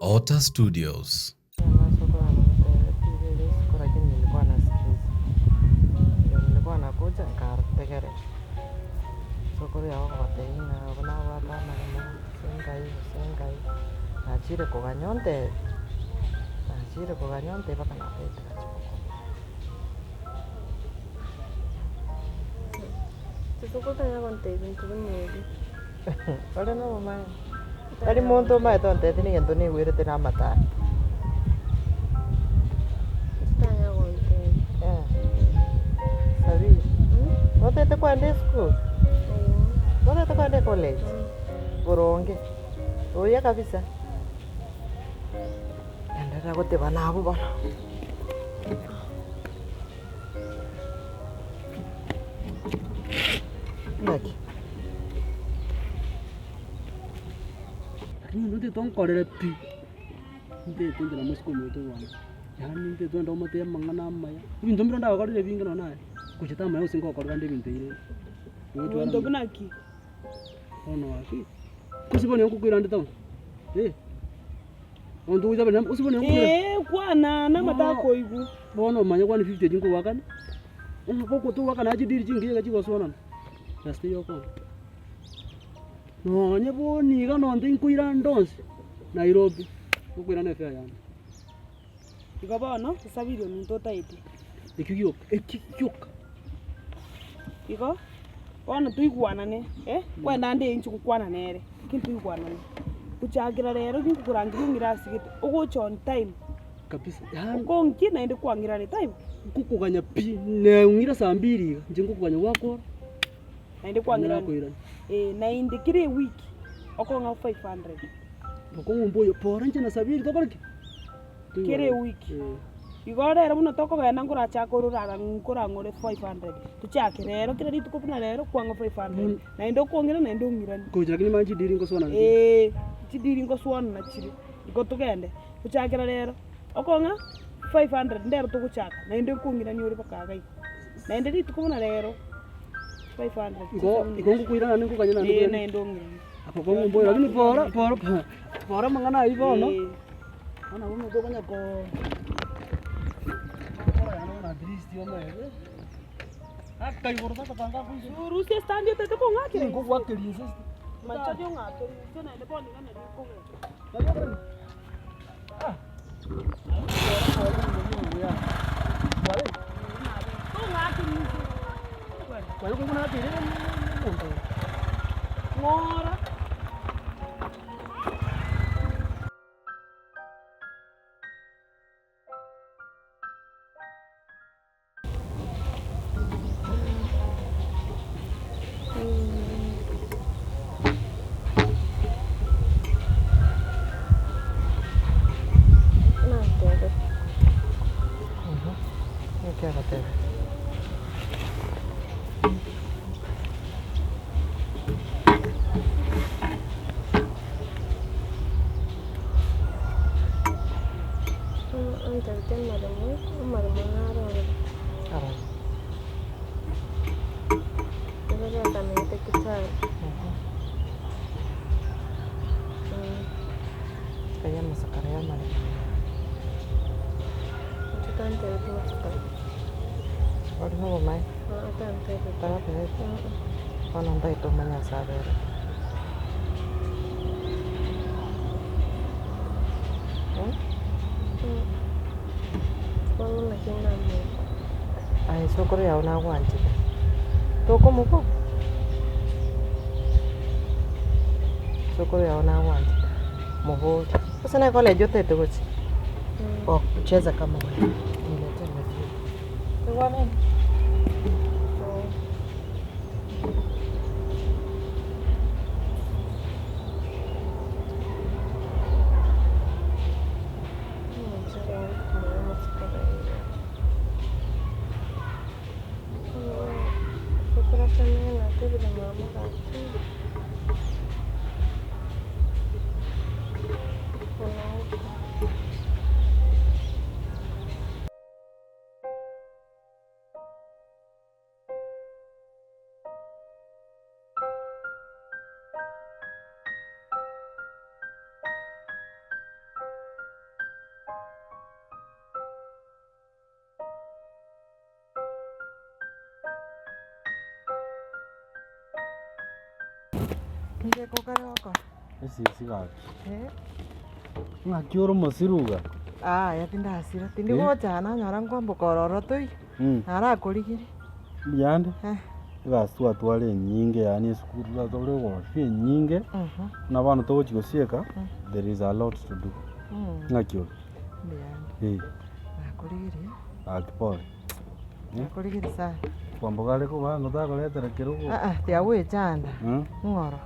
Otter Studios. Chisokoro tanya gontebia ebinto buna ebi. Ore nobomaene? Tari monto omanyete ontebeti na egento naigwerete na amato aya. Tanya gontebia. Eh. Sabiri, notagete kogenda esukuru? Notagete kogenda ecollege? Boronge, buya kabisa. Enderera gotebana abwo bono. Naki? Lakini intwe tonkorere pi, intete inche na mosike omoito bono, yaani intete twende omotebie amang'ana amaya, ebinto mbire ndagokorere ebinge nonye naye, gocha tamanya gose ngokorera nde ebinto ebi rende. Monto buna ki? Bono gaki, gose bono nkokoira nde town, eh. Monto gocha buna gose bono nkokoira. Ee, kwana namate akoigwa. Bono omanye kwane fifty echi nkogoakana, onye gokotogoakana chidiri chingiya iga chigosoanana, gasi teiyo okong'a. Nonye bono iga nonye tinkoira ande onsi, Nairobi, nkokoira na efare yane. Igo bono, esabiri ominto otaete. Ekio gioka, ekio gioka. Igo, bono toigwanane, eh, kwenda ande inche gokwana nere, lakini toigwanane. Gochakera rero ninkokorangeria ong'ire ase gete, ogocha on time. Kabisa, yaani. Okonki naende kwang'irane, taibo? Nkokoganya pi, neng'ire saa mbiri iga, inche nkokoganya gwakora. Naende kwang'irana. Eh, naende kera ewiki, okong'a 500. Bokong'u mboyo, pora inche na Sabiri tokore ki? Kera ewiki. Igo rero buna tokogenda nkorachake ororara nkorang'ore 500. Tochake rero kera rituko buna rero kwang'a 500. Naende okong'ira naende ong'iranie. Gocha lakini manye chidiri ngoswana nachio. Eeh, chidiri ngoswana nachire. Igo togende, gochakera rero, okong'a 500 ndero togochaka, naende nkong'irania ore mpaka iga iga. Naende rituko buna rero, 500 Igo igo ngokoirana naende nkoganya naende Eeh, nkoirane. naende ong'iranie. Abakong'u mboyo lakini bora bora bora amang'ana ayio bono. Bono abwo omonto okonya koo gokora yaani bono at least omanyete, aka igoro sasa kwanza akoigwa. Rusia estandi otete kong'akera inse. Nkogoakeria inse ase. Macharia ong'akere inse naende bono iga nari nkogenda. Tong'akera inse. Ng'ora. Natebete. Naki agoteba? Antabete amaremo, amaremo naro ororo. Aroro. Nigo riakamete Kitale. Kaiya amasakara ya amaremo. Inche tantebeti masakara. Ore nobomaene? Aa tantebeti. Tagotebeti? Bono ntagete omanye ase aberete. Bono naki ndamanya. Aye sokoro yao nagwanchete, tokomoboria? Sokoro yao nagwanchete, moborie. Gose na ecollege otagete gochia? Gocheza kama wewe. Niletee niletee. Igwanene? Inche kokare gokora. Esisi gaki. Eh. Ng'aki ore omosiru iga? Yaya tindasira, tindi gocha aa nanyora nkwamboka ororo toiyo, narakorigiri. Mbuyande, egasi twatwara enyinge yaani esukuru twatware egorofa enyinge, buna bono togochi gosieka, there is a lot to do. Ng'aki ore? Mbuyande. Eh. Nakorigirie. Gaki pole. Nakorigirie sana. Kwamboka are kobaa ng'a takoretera kerogo. Aa tiagoechanda, ng'oro.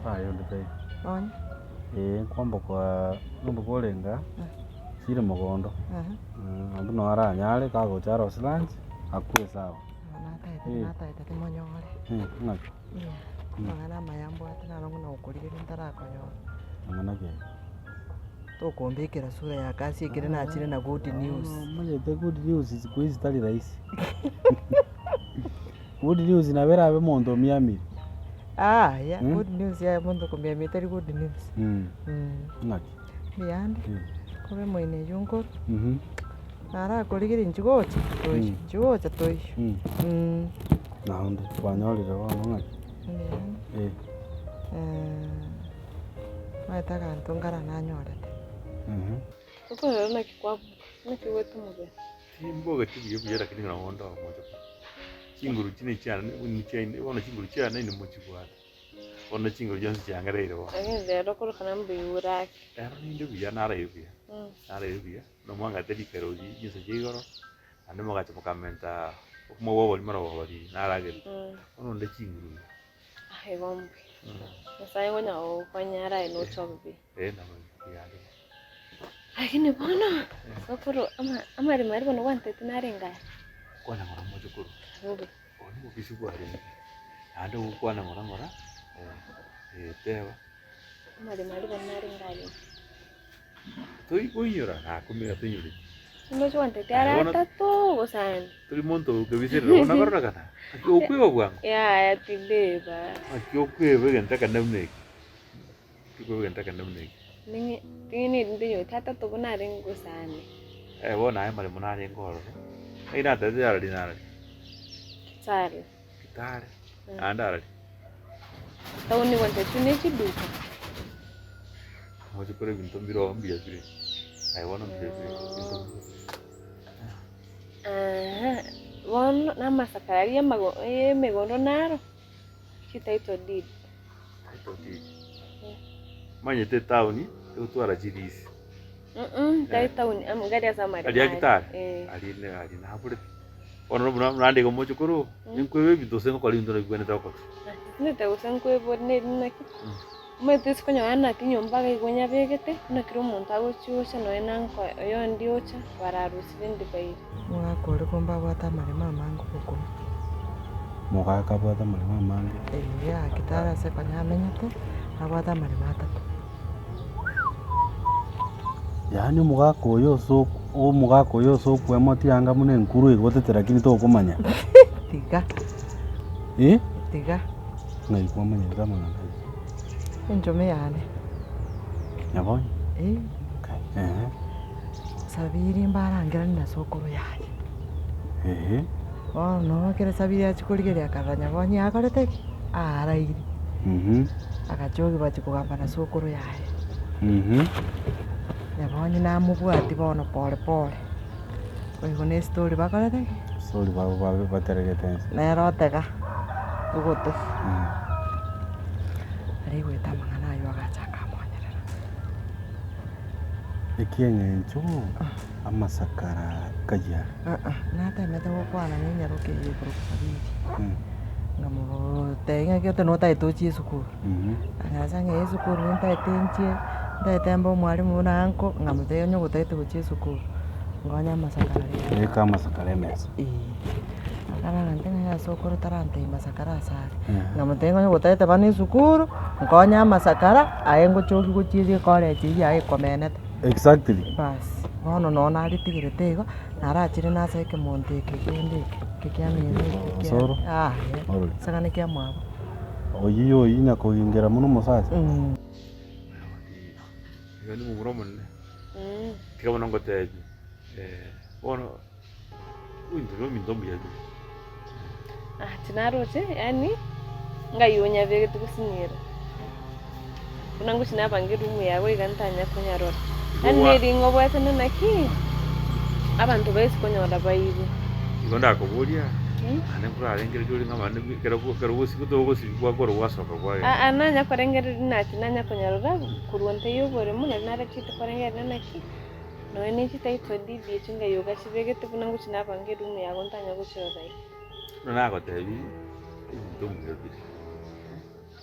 Aye onde taiyo. Onye. Eeh nkwamboka nkwamboka orenge aa, chire mogondo, naende noo aranyare kagocha arose lunch, akwe sawa. Nataete nataete timonyore. Ng'aki? Amang'ana amaya mbwate naro buna gokorigereria ntarakonyora. Mang'ana ki aye? Tokombekera sura ya kasi ekere nachire na good news. Omanyete good news siku hizi tari rahisi. Good news nabo erabe omonto omiamire. Yaya, good news yaya omonto komiamia tari good news. Ng'aki? Mbuyande, kobe moino eywo nkoro, narakorigereria inchuo gocha toiyo, inchuo gocha toiyo. Naende kwanyorire bono ng'aki? Mbuyande, omanyete aganto nkara nanyorete. Okorora naki kwabuga, naki ogwete omobere. Timbogeti buya buya lakini nabo onde omocha pi. Chinguru chine chiane buna chiaino bono chinguru chiane inwe mochibwate. Bono chinguru chionsi chiangereire bono. Lakini rero okorokana mbuya ore ake. Rero ninde buya naraire buya, naraire buya, buna mwang'ete rikero ri chinsa chia igoro, naende mogacha mokamenta okomoba oborimo na obobori naragerete. Bono onde chinguru buya. Aye igo mbuya. Nyasaye konya gogokonya araye noche obe buya. Eh nabo buya ande. Lakini bono, sokoro ama amaremo aria bono gwantebete narenge aya. Kwana ng'ora mochokoro. Bobe. Obo nobobisi bwarenge, naende ogokwana ng'ora ng'ora, eh, teba. Amaremo aria bono narenge aria. Toikoinyora nakumira toinyoreti. Ndoche gwantebete ara atato gose ane. Tori monto okebiserera bono akororekana, naki okweba bwango? Yaya tindeba. Naki okweba egento ekenene buna eke, naki okweba egento ekenene buna eke. Ning'e ting'ineti ntinyoreti atato buna arenge gose ane. Eh bono aye amaremo narenge ororo, naki natebete arari narari? Kitale. Kitale, naende arari? Town gwantebete ne chiduka. Moche kore ebinto mbire oo mbuya bire, aye bono mbuya bire ebinto mbire. Eeh, bono na amasakara aria amago emegondo naro, chi title deed. Title deed. Omanyete etown egotwara chirisi. Tari town, amo gari ase amaremo Aria aria. Kitale, Eh. aria ne aria naborete. Bono buna naende igo moche korwa oo, ninkweba ebinto gose ngokora ebinto nabigwenerete gokora. Tintete gose nkwebori neri naki, omanyete ase konyora naki nyomba iga igo nyabegete, buna kera omonto agochia ocha nonya na nko oyondi ocha, bararusie rende baire. Omogaka oria kumbe abwate amaremo amange obokumia. Omogaka abwate amaremo amange. Eeh gaki tari ase konya amenyete, abwate amaremo atato. Yaani omogaka oyo ase omogaka oyo ase okwemoti anga buna enkuru egotete lakini tokomanya. Tiga. Eh? Tiga. Ng'ai kwamanyerete amang'ana aya? Enchome yane. Nyabonyi? Eh. Kai, ehe. Sabiri mbarangeranie na sokoro yaye. Ehe. Bono ekero Sabiri achia korigereria akarora Nyabonyi akorete ki? Aaraire. Agachoki bachia kogamba na sokoro yaye. Nyabonyi namobwati bono pore pore, koigwa na estori bakorete ki? Estori babo babe bateregete ense. Nere otega ogoto, aria aigwete amang'ana aywo agacha akamonyerera. Ekieng'encho amasakara kayia are. Natemete gokwana na enyaroka eye ekorokwa Sabiri, nkamotebia ng'a ekero notagete ochie esukuru, agachia ng'a esukuru nintagete nchie, ntagete mbe omwalimu buna uncle, nkamotebia onye gotagete gochia esukuru, nkonye amasakara rende. Beka amasakara emesa. Eeh, akarang'ancha ng'a ase okoro tarantebia masakara ase are, nkamotebia ng'a onye gotagete bana esukuru, nkonye amasakara, aye ngochoki gochia ase ecollege eywo yaye ekomenete. Exactly. Baas, bono noo naritigerete igo, narachire nase ekemonto eke kende eke, eke kiamino eke kia Osoro? yaya, Orore. esagane kia mwabo. Oyio oyio nyakogingera mono omosacha. Igo ni momura omonene, tiga bono ngotebie, bono ebinto bia ominto mbuya bire. Ah, tinaroche, yaani ng'ai onyabegete gosinyera. Buna ngochi nabange eroom yago iga ntanya konyarora. Igo Yaani gwa- neri ng'obwate na naki, abanto baisi konyora baigwe. Igo ndakoboria, naende nkorarengereria ore ng'a abande ekero ekero gosibwa togosibwa gwakora gwasoka kwagenda. Aa nanya korengereria naki nanya konyarora korwa ntaiyo oboremo nari narachete korengereria naki, nonya ne chititle deed echio nkayoka chibegete buna ngochi nabange eroom yago ntanya gochirora iga. Buna nagotebirie, ebinto mbuya bire.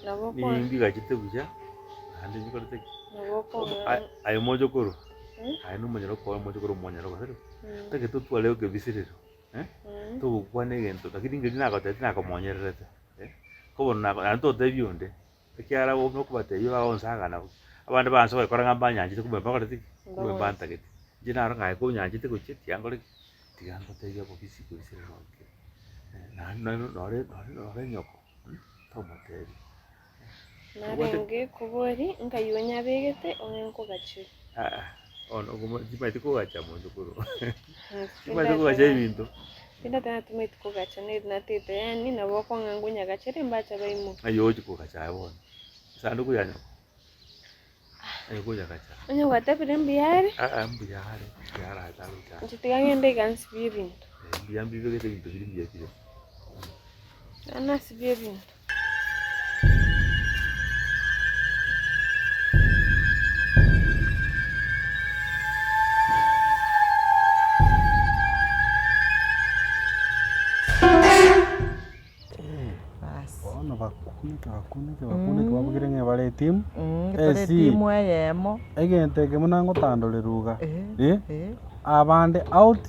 Nabo okong'a. Nigo mbigachete buya, naende mbikorete ki? Nabo okong'a. Aye mochokoro, aye nomonyene okoa omochokoro omonyene gose rero, tagete otware ekebisirero, togokwana egento lakini inche riria nagotebirie tinakomonyererete, ko bono nako naende totebia onde, ekiagera bono okobatebia bagonsagana bo, abande baansa goekora ng'a mbanyanchete kumbe mbakoreti ki? Kumbe mbantagete. Inche naro ng'a aye konyanchete gochia tiga nkore ki? Tiga ngotebie obobisi kebisirero nke, naende nore nore nore nyoko. Tomotebi. Narenge kobori, nkai onyabegete ong'e nkogachere. Aa, bono okomo timanyeti kogacha monto korwa. Timanyeti kogacha ebinto. Tindate natimanyeti kogacha neri natete yaani nabo okong'a ngonyagachere mbacha baimoke. Ng'ai ogochi kogacha aye bono? Esanduku ya nyoko? Ng'ai okoyagacha? Onye gwatebire mbuya are. Aa, mbuya are, mbuya are aye tagochanda. Inche tiga ng'ende iga nsibie ebinto. Mbuya mbibegete ebinto bire mbuya bire. Nane asibie ebinto. Bas. Bono bakuneke bakuneke bakuneke babugire ng'a bare etimu, Tore AC. etimu eyemo. Egento eke buna ngotandorerwa iga, Eh, eh. abande out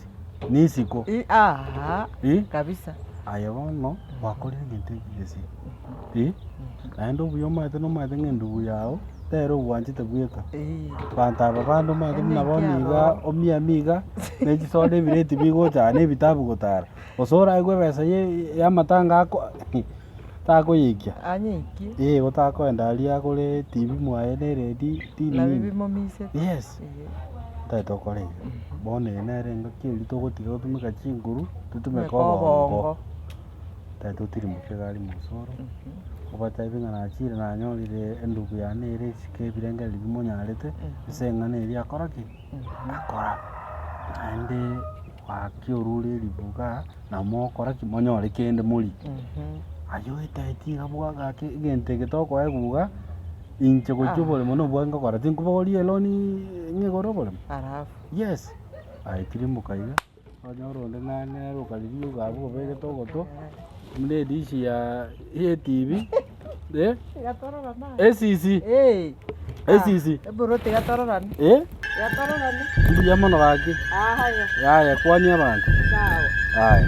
na isiko. I- aha, Eh. kabisa. Aye bono gwakorire egento eke gese, naende obuya omanyete nomanyete ng'a endugu yago tere obwanchete bweka. Eh. Abanto aba bande omanyete buna Ene bono iga ekiagera. omiami iga, ne chisoda ebireti bigocha aa na ebitabu gotara. Gose oraigwe ebesa ye y'amatanga ako takoyeikia. Anyeikie. Ee igo takoenda aria agore etibi mwaye na eredi tini Nabio nini. bimomisete. Yes, Ee. totagete gokora iga. Bono eye nere engaki eria togotiga gotumeka chinguru, totumeke Tumeka obongo. obongo. Totagete otirimoke iga aria mosoro, obatebi ng'a nachire nanyorire endugu yane ere isiko ebirengererio bimonyarete, ase eng'ana eria akora ki? Akora. Naende. Gaki orure ribuga na mokora ki? Monyore kende morie. Ayio oetaeti iga bwa gaki egento eke tokoegwa iga, inche gochia oboremo nobwange ngokora tinkobogoria eloni ng'igore oboremo. Alafu. Yes, aye tirimboka iga, onyore onde naye nere okarigia iga abwo obegete ogoto, buna edishi ya ya etibi, eh, Tiga tororane aye. esisi, Eh. esisi, Eburu tiga tororane. eh. Tiga tororane. Mbuya mono gaki. Aya. Yaya kwania abanto. Sawa. Aya.